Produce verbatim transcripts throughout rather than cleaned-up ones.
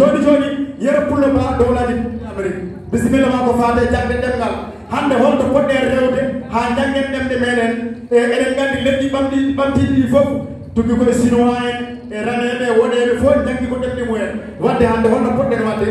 Jooni jooni, Yero Pullo Ba, Dowlaaji Amérique. Bisimilla ma ko faati e jaŋde ɗemngal. Hannde holto poɗɗen rewde haa njanngen ɗemɗe meɗen? E, eɗen nganndi leƴƴi ɓamɗi, ɓamtiiɗi ɗi fof, tuggi koye Sinuwaa en, e Raneeɓe, e Woɗeeɓe fof njanngi ko ɗemɗe mumen. Waɗde hannde holno poɗɗen waɗde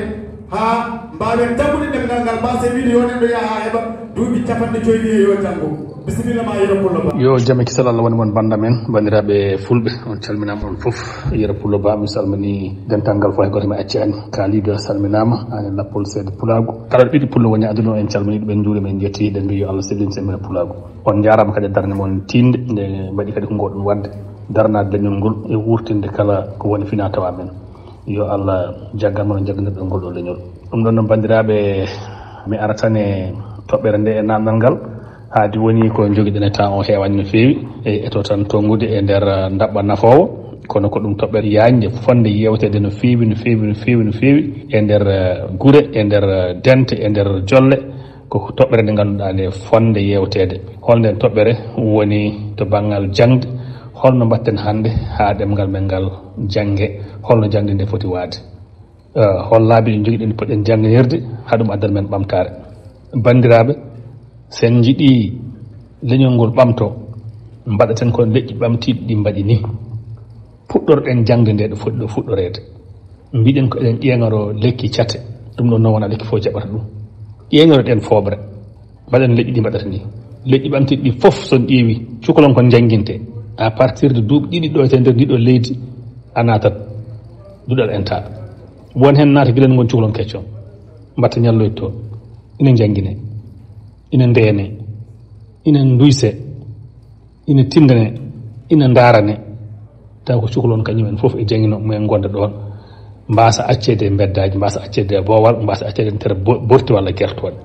haa mbaawen janngude ɗemngal ngal, base wiide yo neɗɗo yaha haa heɓa duuɓi capanɗe joyi e yo janngo. Bisimilla ma, Yero Pullo Ba. Yo jam e kisal Allah won e mon, bannda men, banndiraaɓe Fulɓe, on calminaama on fof. Yero Pullo Ba, mi salmini dental ngal fof, hay gooto mi accaani. Kaalidu a salminaama, aan e lappol seeɗa pulaagu. Kala ɗo ɓiɗɗo pullo woni aduna o, en calminii ɗum, en njuuriima, en njettii, eɗen mbiyi yo Allah sellin semmina pulaagu. On njaaraama kadi e darnde mon tiiɗnde, nde mbaɗi kadi ko ngoɗon waɗde, darnaade leñol ngol e wuurtinde kala ko woni finaa tawaa men. Yo Allah jaggan mon, jaggandirɗon ngol ɗo leñol. Ɗum ɗon noon, banndiraaɓe, mi ara tan e toɓɓere nde e naamnal ngal. Haadi woni ko njogiɗen e temps o heewaani no feewi, e eto tan tonngude e nder, eh, ndaɓɓa nafoowo, kono ko ɗum toɓɓere yaañde, fotnde yeewteede no feewi, no feewi, no feewi, no feewi, e nder, eh, gure, e nder, eh, dente, e nder jolle. Ko toɓɓere nde ngannduɗaa nde fotnde yeewteede. Hol nden toɓɓere woni to banngal jaŋde? Holno mbaɗten hannde haa ɗemngal men ngal jannge? Holno jaŋde nde foti waade? Eh, hol laabi ɗi njogiɗen ɗi poɗɗen jannginirde haa ɗum addana men ɓamtaare? Banndiraaɓe, so en njiɗii leñol ngol ɓamtoo, mbaɗaten ko leƴƴi ɓamtiiɗi ɗi mbaɗi nii. Puɗɗorɗen jaŋde nde ɗo foti ɗo fuɗɗoreede. Mbiɗen ko eɗen ƴeeŋoroo lekki cate, ɗum ɗoon noon wonaa lekki fof jaɓata ɗum. Ƴeeŋoroɗen fooɓre, mbaɗen leƴƴi ɗi mbaɗata nii. Leƴƴi ɓamtiiɗi ɗi fof, so on ƴeewi, cukalon kon njannginte à partir de duuɓi ɗiɗi ɗo e nder ndiɗo leydi, a naatat duɗal enta. Won heen naata gila ngon cukalon keccon, mbatta ñalloyde toon, ina njanngine, ina ndeene, ina nduyse, ina tinndane, ina ndaarane, taw ko cukalon kañum en fof e jangino mumen ngonda ɗoon, mbaasa acceede e mbeddaaji, mbaasa acceede e boowal, mbaasa acceede e nder bo-, borti walla gertooɗe.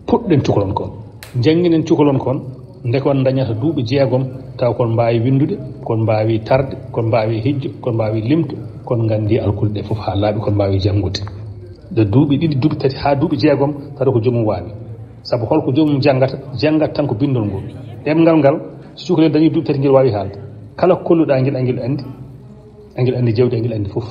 Puɗɗen cukalon kon, njannginen cukalon kon, nde kon ndañata duuɓi jeegom, taw kon mbaawi winndude, kon mbaawi tarde, kon mbaawi hijjo, kon mbaawi limto, kon nganndi alkule ɗe fof haa laaɓi, kon mbaawi janngude. Nde duuɓi ɗiɗi, duuɓi tati haa duuɓi jeegom, tawa ko joomum waawi. Sabu holko joomum janngata? Janngat tan ko binndol ngol. Ɗemngal ngal, so cukalel dañi duuɓi tati, ngel waawi haalde. Kala ko kolluɗaa ngel, angel anndi, angel anndi jawdi, angel anndi fof.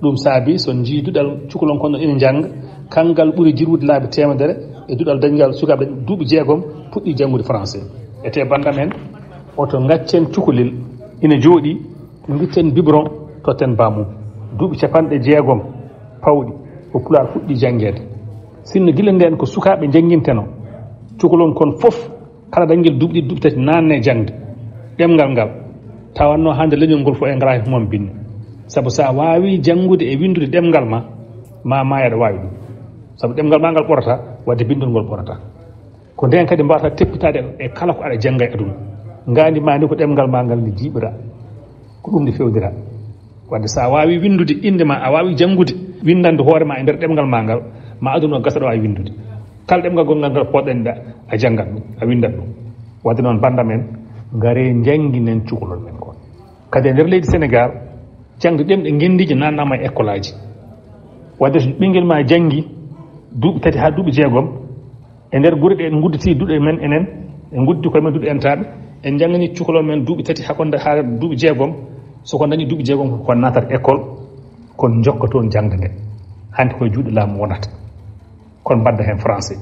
Ɗum saabi, so njii duɗal cukalon kon no ina njannga, kanngal ɓuri jirwude laabi teemedere e duɗal dañngal sukaaɓe duuɓi jeegom puɗɗi janngude français. Ete bannda men, oto ngaccen cukalel ina jooɗii, ngitten biberon, totten baamum. Duuɓi capanɗe jeegom pawɗi, ko Pulaar fuɗɗi janngeede. Sinno gila ndeen ko sukaaɓe njanngintenoo, cukalon kon fof, kala dañgel duuɓi ɗiɗi, duuɓi tati, naatne jaŋde ɗemngal ngal. Tawanno hannde leñol ngol fof en ngalaa heen humam binne. Sabu so a waawii janngude e winndude ɗemngal ma, ma maayo aɗa waawi ɗum. Sabu ɗemngal ma ngal ɓorataa, wadde binndol ngol ɓorataa. Ko ndeen kadi mbaawata teppitaade e kala ko aɗa jannga e aduna. Ngaandi ma ndi ko ɗemngal ma ngal ndi jiiɓiraa, ko ɗum ndi fewdiraa. Wadde so a waawii winndude innde ma, a waawii janngude, winndande hoore ma e nder ɗemngal ma ngal, ma aduna o gasa ɗo a winndude. Kala ɗemngal gonngal ngal poɗɗen-ɗaa, a janngat ɗum, a winndat ɗum. Wadde noon, bannda men, ngaree njannginen cukalon men kon. Kadi e nder leydi Senegaal, jaŋde ɗemɗe ngenndiije naatnaama e ekkolaaji. Wadde so ɓinngel ma janngi duuɓi tati haa duuɓi jeegom, e nder gure ɗe en ngudditi duɗe men enen, en ngudditi koye men duɗe entaaɓe, en njanngini cukalon men duuɓi tati haa konda haa duuɓi jeegom, so ko dañi duuɓi jeegom ko naatata école, kon njokka toon jaŋde nde. Hanti koye juuɗe laamu wonata. Kon mbadda heen français.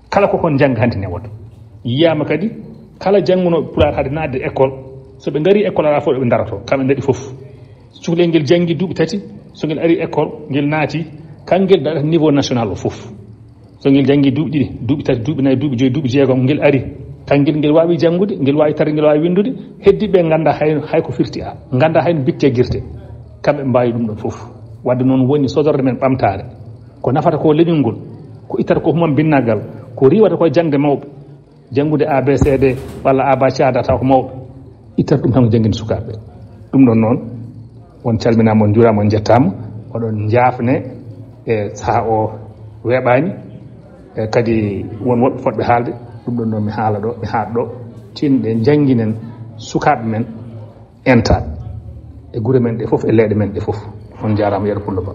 Kala ko kon njannga hanti newata. Yiyaama kadi, kala janngunooɓe Pulaar hade naatde école, so ɓe ngarii école alaa fof ɗo ɓe ndaroto, kamɓe ndaɗi fof. Cukalel ngel janngi duuɓi tati, so ngel ari école, ngel naati, kangel daɗata niveau national o fof. So ngel janngi duuɓi ɗiɗi, duuɓi tati, duuɓi nayi, duuɓi joyi, duuɓi jeegom, ngel ari, kangel ngel waawi janngude, ngel waawi tarde, ngel waawi winndude, heddiiɓe ɓe nganndaa hay, hay ko firti A, nganndaa hay no big teggirtee. Kamɓe mbaawi ɗum ɗon fof. Wadde noon woni sodorde men ɓamtaare. Ko nafata ko leñol ngol, ko ittata ko humam binnaagal, ko riiwata ko jaŋde mawɓe. Janngude A B C D walla A B C D taw ko mawɓe, ittata ɗum tan ko jannginde sukaaɓe. Ɗum ɗon noon, on calminaama, on njuuraama, on njettaama, oɗon njaafne e sahaa o weeɓaani, e kadi won woɓɓe fotɓe haalde. Ɗum ɗon noon mi haala ɗo, mi haat ɗo, tinɗe njannginen sukaaɓe men enta e gure men ɗe fof, e leeɗe men ɗe fof. On njaaraama, Yero Pullo Ba.